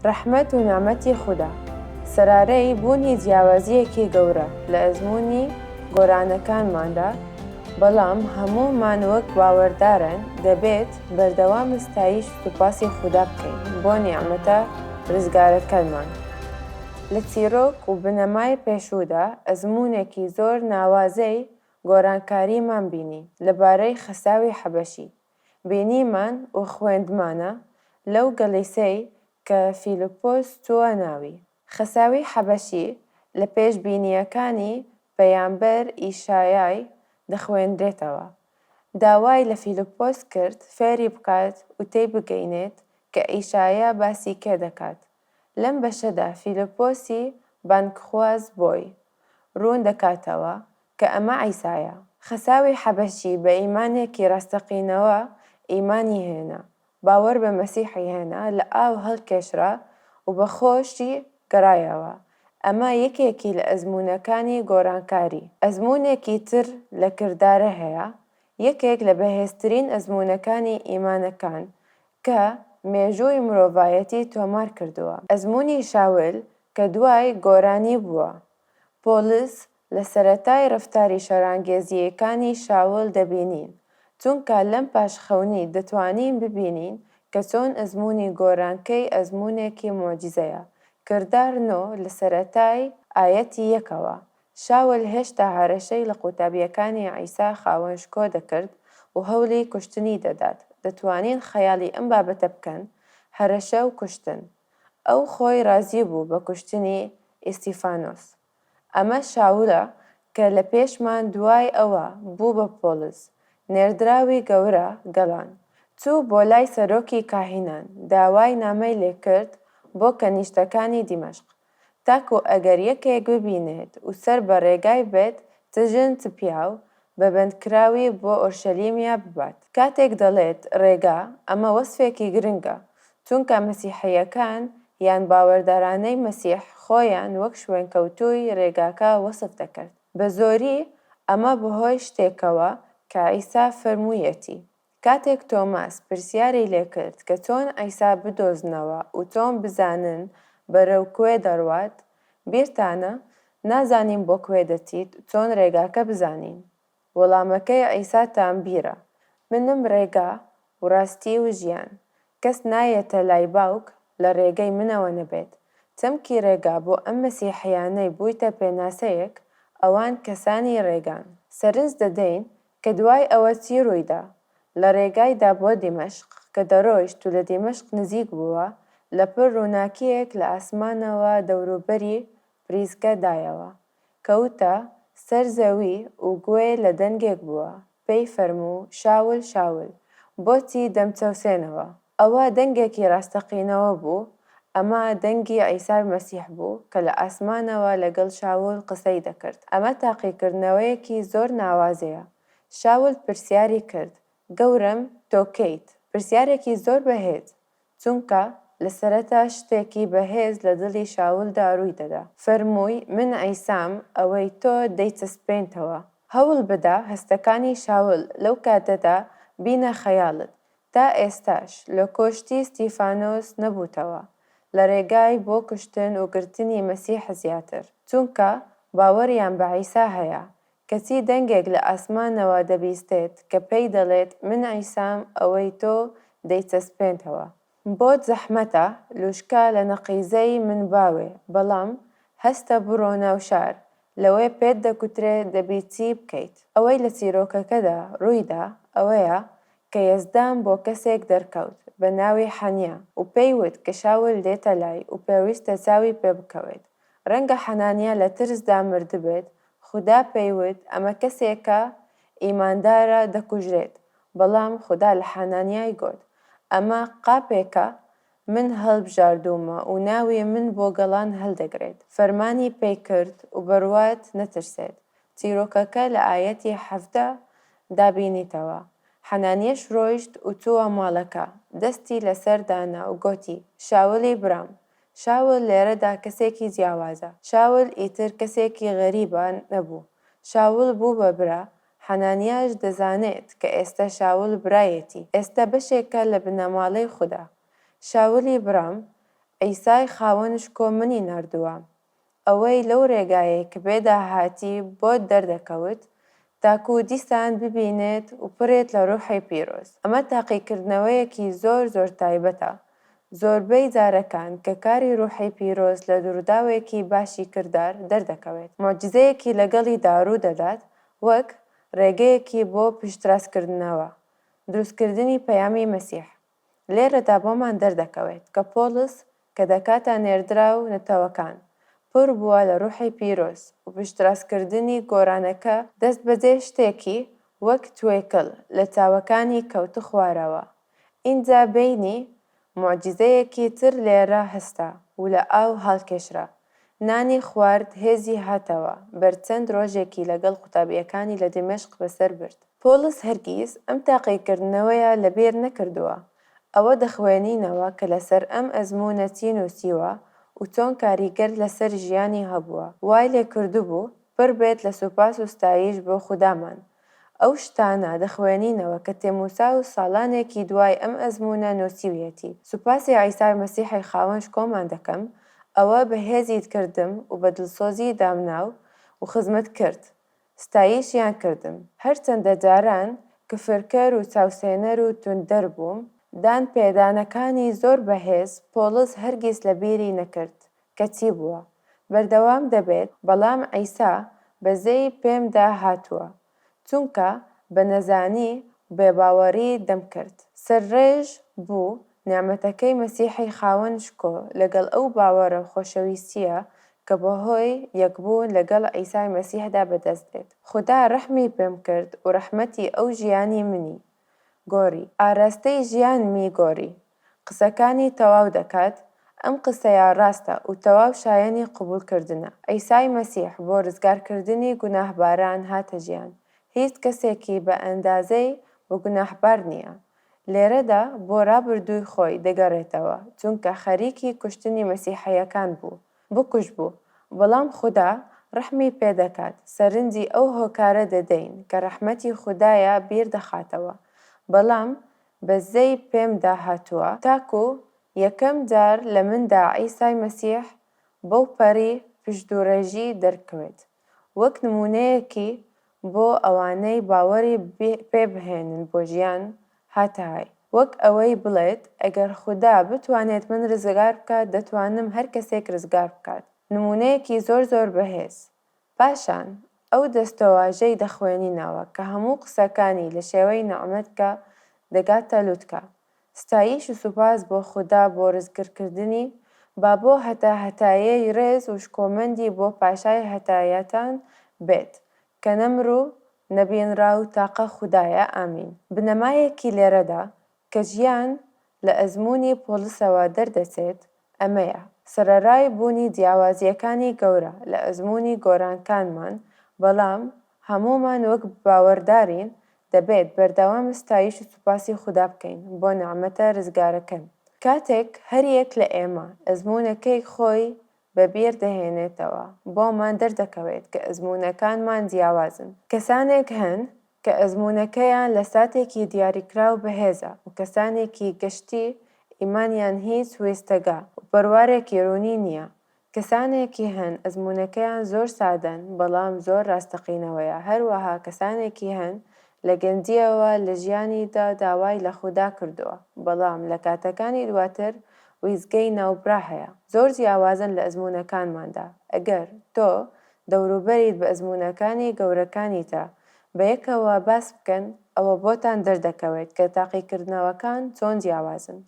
ڕەحمەت و نیعمەتی خودا سەرارەی بوونی جیاوازییەکی گەورە لە ئەزموونی گۆرانەکانماندا، بەڵام هەموومان وەک باوەرداران دەبێت بەردەوام ستایش سوپاسی خودا بکەین بۆ نیعمەتە رزگارەکەرمان. لە چیرۆک و بنەمای پێشوودا ئەزموونێکی زۆر ناوازەی گۆرانکاریمان بینی لەبارەی خەساوی حەبەشی، بینیمان و خوێندمانە لەو گەلیسەی کە فیلپۆس چووە ناوی. خەساوی حەبەشی لە پێشبینییەکانی پەیامبەر ئیشایای دەخوێنرێتەوە. داوای لە فیلپۆس کرد فێری بکات و تێیبگەینێت کە ئیشایا باسی کێ دەکات. لەم بەشەدا فیلپۆسی بانگخواز بۆی ڕوون دەکاتەوە کە ئەمە عیسایە. خەساوی حەبەشی بە ئیمانێکی ڕاستەقینەوە ئیمانی هێنا، باوەڕ بە مەسیحی هێنا، لە ئاو هەڵکێشرا و بە خۆشی گەڕایەوە. ئەمە یەکێکی لە ئەزموونەکانی گۆڕانکاری. ئەزموونێکی تر لە کردارە هەیە، یەکێک لە بەهێزترین ئەزموونەکانی ئیمانەکان کە مێژووی مرۆڤایەتی تۆمار کردووە. ئەزموونی شاول کە دوای گۆرانی بووە پۆڵس لە سەرەتای ڕەفتاری شەڕانگێزییەکانی شاول دەبینین، چونکە لەم پاشخەونی دەتوانین ببینین کە چۆن ئەزموونی گۆرانکەی ئەزموونێکی موعجیزەیە، کردار نۆ لە سەرەتای ئایەتی یەکەوە، شاول هێشتا هەرەشەی لە قوتابییەکانی عیسا خاوەن شکۆ دەکرد و هەوڵی کوشتنی دەدات، دەتوانین خەیاڵی ئەم بابەتە بکەن، هەرەشە و کوشتن. ئەو خۆی ڕازی بوو بە کوشتنی ئیستیفانۆس. ئەمە شاولە کە لە پێشمان دوای ئەوە بوو بە پۆڵس، نێردراوی گەورە گەلان. چوو بۆ لای سەرۆکی کاهینان، داوای نامەی لێ کرد بۆ کەنیشتەکانی دیمەشق، تاکو ئەگەر یەکێک ببینێت و سەر بە ڕێگای بێت، چ ژن چ پیاو، بە بەندکراوی بۆ ئۆرشەلیمیا ببات. کاتێک دەڵێت ڕێگا، ئەمە وەسفێکی گرنگە، چونکە مەسیحییەکان یان باوەردارانەی مەسیح خۆیان وەک شوێنکەوتووی ڕێگاکە وەسف دەکرد. بە زۆری ئەمە بەهۆی شتێکەوە کە عیسا فەرموویەتی. کاتێک تۆماس پرسیاری لێکرد کە چۆن عیسا بدۆزنەوە و چۆن بزانن بەرەو کوێ دەڕوات، بیرتانە؟ نازانین بۆ کوێ دەچیت، چۆن رێگاکە بزانین؟ وەڵامەکەی عیساتان بیرە، منم رێگا و راستی و ژیان، کەس نایەتە لای باوک لە رێگەی منەوە نەبێت. چەمکی رێگا بۆ ئەم مەسیحیانەی بوویتە پێناسەیەک، ئەوان کەسانی رێگان. سەرنج دەدەین کە دوای ئەوە چی ڕوویدا؟ لە ڕێگایدا بۆ دیمەشق کە دەڕۆیشت و لە دیمەشق نزیک بووە، لەپڕ ڕووناکییەک لە ئاسمانەوە دەوروبەری پریزکە دایەوە. کەوتە سەر زەوی و گوێ لە دەنگێک بووە، پێی فەرموو، شاول، شاول، بۆچی دەمچەوسێنەوە؟ ئەوە دەنگێکی ڕاستەقینەوە بوو، ئەمە دەنگی عیسای مەسیح بوو کە لە ئاسمانەوە لەگەڵ شاول قسەی دەکرد. ئەمە تاقیکردنەوەیەکی زۆر ناوازەیە. شاول پرسیاری کرد، گەورەم، تۆ کێیت؟ پرسیارێکی زۆر بەهێز، چونکە لە سەرەتا شتێکی بەهێز لە دڵی شاولدا ڕووی دەدا. فەرمووی، من عیسام، ئەوەی تۆ دەیچەسپێنتەوە. هەوڵ بدە هەستەکانی شاول لەو کاتەدا بینە خەیاڵت، تا ئێستاش لە کۆشتی ستیفانۆس نەبووتەوە لە رێگای بۆ کوشتن و گرتنی مەسیح زیاتر، چونکە باوەڕیان بە عیسا هەیە، کەچی دەنگێک لە ئاسمانەوە دەبیستێت کە پێی دەڵێت من عیسام ئەوەی تۆ دەیچەسپێنتەوە. بۆت زەحمەتە لوشکە لە نەقیزەی من باوێ، بەڵام هەستە بڕۆ ناو شار، لەوێ پێت دەکوترێ دەبی چی بکەیت. ئەوەی لە چیرۆکەکەدا ڕوویدا ئەوەیە کە یەزدان بۆ کەسێک دەرکەوت بە ناوی حەنیا و پێی وت کە شاول دێتە لای و پێویستە چاوی پێ بکەوێت. ڕەنگە حەنانیا لە ترسدا مردبێت، خودا پێی وت ئەمە کەسێکە ئیماندارە دەکوژرێت، بەڵام خودا لە حەنانیای گۆت، ئەمە قاپێکە من هەڵبژاردوومە و ناوی من بۆ گەڵان هەلدەگرێت. فەرمانی پێی کرد و بڕوات نەترسێت. چیرۆکەکە لە ئایەتی 17 دا بینیتەوە. حەنانیەش ڕۆیشت و چووە ماڵەکە، دەستی لەسەر دانا و گۆتی، شاولی برام! شاول لێرەدا کەسێکی جیاوازە. شاول ئیتر کەسێکی غەریبە نەبوو. شاول بوو بە برا، حەنانیاش دەزانێت کە ئێستە شاول برایەتی، ئێستە بەشێکە لە بنەماڵەی خودا. شاولی برام. عیسای خاوەن شکۆ منی ناردووە، ئەوەی لەو رێگایەی کە پێدا هاتی بۆت دەردەکەوت، تاکو دیسان ببینێت و پڕێت لە ڕوحی پیرۆز. ئەمە تاقیکردنەوەیەکی زۆر زۆر تایبەتە. زۆربەی جارەکان کە کاری ڕوحی پیرۆز لە ڕووداوێکی باشی کردار دەردەکەوێت، موعجیزەیەکی لەگەڵیدا ڕوودەدات وەک ڕێگەیەکی بۆ پشتڕاستکردنەوە دروستکردنی پەیامی مەسیح. لێرەدا بۆمان دەردەکەوێت کە پۆڵس کە دەکاتە نێردراو نەتەوەکان، پڕ بووە لە ڕوحی پیرۆز و پشتڕاستکردنی گۆڕانەکە، دەستبەجێ شتێکی وەک توێکڵ لە چاوەکانی کەوتە خوارەوە، ئینجا بینی موعجیزەیەکی تر لێرە هەستا و لە ئاو هەڵکێشرا، نانی خوارد هێزی هاتەوە، بەر چەند ڕۆژێکی لەگەڵ قوتابییەکانی لە دیمەشق بەسەر برد. پۆڵس هەرگیز ئەم تاقیکردنەوەیە لەبیر نەکردووە، ئەوە دەخوێنینەوە کە لەسەر ئەم ئەزموونە چی نووسیوە و چۆن کاریگەر لەسەر ژیانی هەبووە، وای لێکردبوو پڕ بێت لە سوپاس و ستایش بۆ خودامان. ئەو شتانە دەخوێنینەوە کە تێموساوس ساڵانێکی دوای ئەم ئەزموونە نووسیویەتی، سوپاسی عیسای مەسیحی خاوەن شکۆمان دەکەم، ئەوە بەهێزیت کردم و بە دڵسۆزی دامنا و خزمەت کرد، ستایشیان کردم. هەرچەندە جاران کفرکەر و چاوسێنەر و تونددەر بووم، دان پێدانەکانی زۆر بەهێز پۆڵس هەرگیز لە بیری نەکرد کە چی بووە. بەردەوام دەبێت، بەڵام عیسا بەزەیی پێمدا هاتووە، چونکە بە نەزانی و بێباوەڕی دەمکرد. سەرڕێژ بوو نیعمەتەکەی مەسیحی خاوەن شکۆ لەگەڵ ئەو باوەڕە و خۆشەویستییە کە بەهۆی یەکبوون لەگەڵ عیسای مەسیحدا بەدەست دێت. خودا ڕەحمی پێم کرد و ڕەحمەتی ئەو ژیانی منی گۆڕی. ئاراستەی ژیانمی گۆڕی. قسەکانی تەواو دەکات، ئەم قسەیە ڕاستە و تەواو شایەنی قبوڵکردنە. عیسای مەسیح بۆ ڕزگارکردنی گوناهباران هاتە ژیان. هیچ کەسێکی بە ئەندازەی و گوناهبار نییە. لێرەدا بۆ ڕابردووی خۆی دەگەڕێتەوە، چونکە خەریکی کوشتنی مەسیحەیەکان بوو، بکوژ بوو، بەڵام خودا ڕەحمی پێدەکات، سەرنجی ئەو هۆکارە دەدەین کە ڕەحمەتی خودایە بیر دەخاتەوە، بەڵام بەزەی پێمدا هاتووە، تاکو یەکەم جار لە مندا عیسای مەسیح بەو پەڕی پشتدوڕێژی دەرکەوێت. وەک نموونەیەکی بۆ ئەوانەی باوەڕی پێ بهێنن بۆ ژیان هاتاهایی. وەک ئەوەی بڵێت ئەگەر خودا بتوانێت من رزگار بکات دەتوانم هەر کەسێک رزگار بکات. نموونەیەکی زۆر زۆر بەهێز. پاشان ئەو دەستەواژەی دەخوێنینەوە کە هەموو قسەکانی لە شێوەی نەعمەتکە دەگاتە لوتکە. ستایش و سوپاس بۆ خودا بۆ ڕزگرکردنی، با بۆ هەتاهەتایەی ڕێز و شکۆمەندی بۆ پاشای هەتایەتان بێت، کە نەمر و نەبینراو تاقە خودایە، ئامین. بنەمایەکی لێرەدا کە ژیان لە ئەزموونی پۆڵسەوە دەردەچێت ئەمەیە، سەرەڕای بوونی جیاوازییەکانی گەورە لە ئەزموونی گۆڕانکانمان، بەڵام هەموومان وەک باوەڕدارین دەبێت بەردەوام ستایش و سوپاسی خودا بکەین بۆ نیعمەتە رزگارەکەن. کاتێک هەریەک لە ئێمە ئەزموونەکەی خۆی بە بیر دەهێنێتەوە، بۆمان دەردەکەوێت کە ئەزموونەکانمان جیاوازن. کەسانێک هەن کە ئەزموونەکەیان لە ساتێکی دیاریکراو بەهێزە و کەسانێکی گشتی ئیمانیان هیچ وێستگە و بڕوارێکی روونی نییە کەسانێکی هەن ئەزموونەکەیان زۆر سادەن بەڵام زۆر ڕاستەقینەوەیە، هەروەها کەسانێکی هەن لە گەنجییەوە لە ژیانیدا داوای لە خودا کردووە بەڵام لە کاتەکانی دواتر ویستگەی ناوبرا هەیە. زۆر جیاوازن لە ئەزموونەکانماندا، ئەگەر تۆ دەوروبەریت بە ئەزموونەکانی گەورەکانیتا بەیەکەوە باس بکەن ئەوە بۆتان دەردەکەوێت کە تاقیکردنەوەکان چۆن جیاوازن.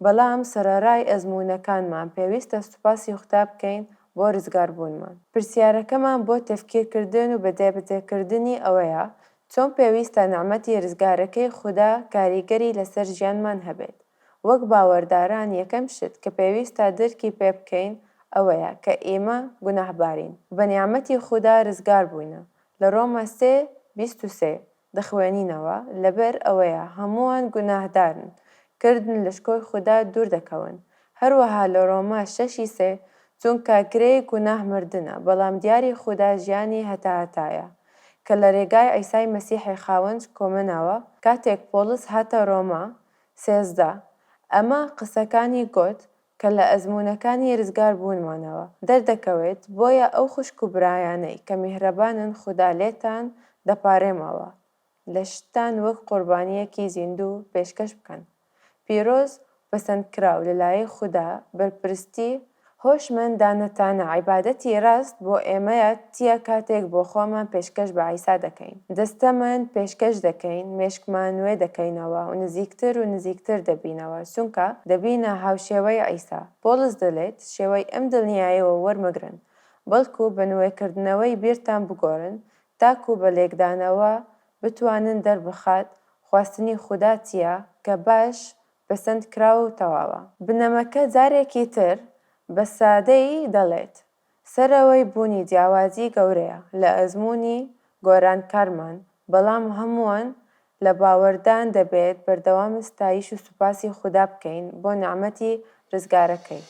بەڵام سەرەڕای ئەزموونەکانمان پێویستە سوپاسی خودا بکەین بۆ رزگاربوونمان. پرسیارەکەمان بۆ تەفکیرکردن و بەجێبەجێکردنی ئەوەیە چۆن پێویستە نەعمەتی رزگارەکەی خودا کاریگەری لەسەر ژیانمان هەبێت. وەک باوەرداران یەکەم شت کە پێویستە درکی پێ بکەین ئەوەیە کە ئیمە گوناهبارین و بە نیعمەتی خودا رزگار بووینە لە رۆما سێ، 23. دەخوێنینەوە، لەبەر ئەوەیە هەمووان گوناهدارن، کردن لە شکۆی خودا دوور دەکەون. هەروەها لە ڕۆما شەشی سێ، چونکە کرێی گوناه مردنە، بەڵام دیاری خودا ژیانی هەتاهەتایە، کە لە رێگای عیسای مەسیحی خاوەن شکۆمەنەوە، کاتێک پۆڵس هاتە ڕۆما، 13 ئەمە قسەکانی گۆت. کە لە ئەزموونەکانی رزگار بوونمانەوە دەردەکەوێت بۆیە ئەو خوشک و برایانەی کە میهرەبانن خودا لێتان دەپارێمەوە لەشتان وەک قوربانییەکی زیندوو پێشکەش بکەن پیرۆز پەسەندکراو لەلایەی خودا بەرپرستی هۆشمەندانەتانە عیبادەتی ڕاست بۆ ئێمەیە چیە کاتێک بۆ خۆمان پێشکەش بە عیسا دەکەین جەستەمان پێشکەش دەکەین مێشکمان نوێ دەکەینەوە و نزیکتر و نزیکتر دەبینەوە چونکە دەبینە هاوشێوەی عیسا پۆڵس دەلێت شێوەی ئەم دڵنیایەوە وەرمەگرن بەڵکو بە نوێکردنەوەی بیرتان بگۆرن تاکو بە لێکدانەوە بتوانن دەربخات خواستنی خودا چیە کە باش پەسەند کراوە و تەواوە. بنەمەکە جارێکی تر بە سادەیی دەڵێت، سەرەوەی بوونی جیاوازی گەورەیە لە ئەزموونی گۆرانکارمان، بەڵام هەمووان لە باوەردان دەبێت بەردەوام ستایش و سوپاسی خودا بکەین بۆ نیعمەتی رزگارەکەی.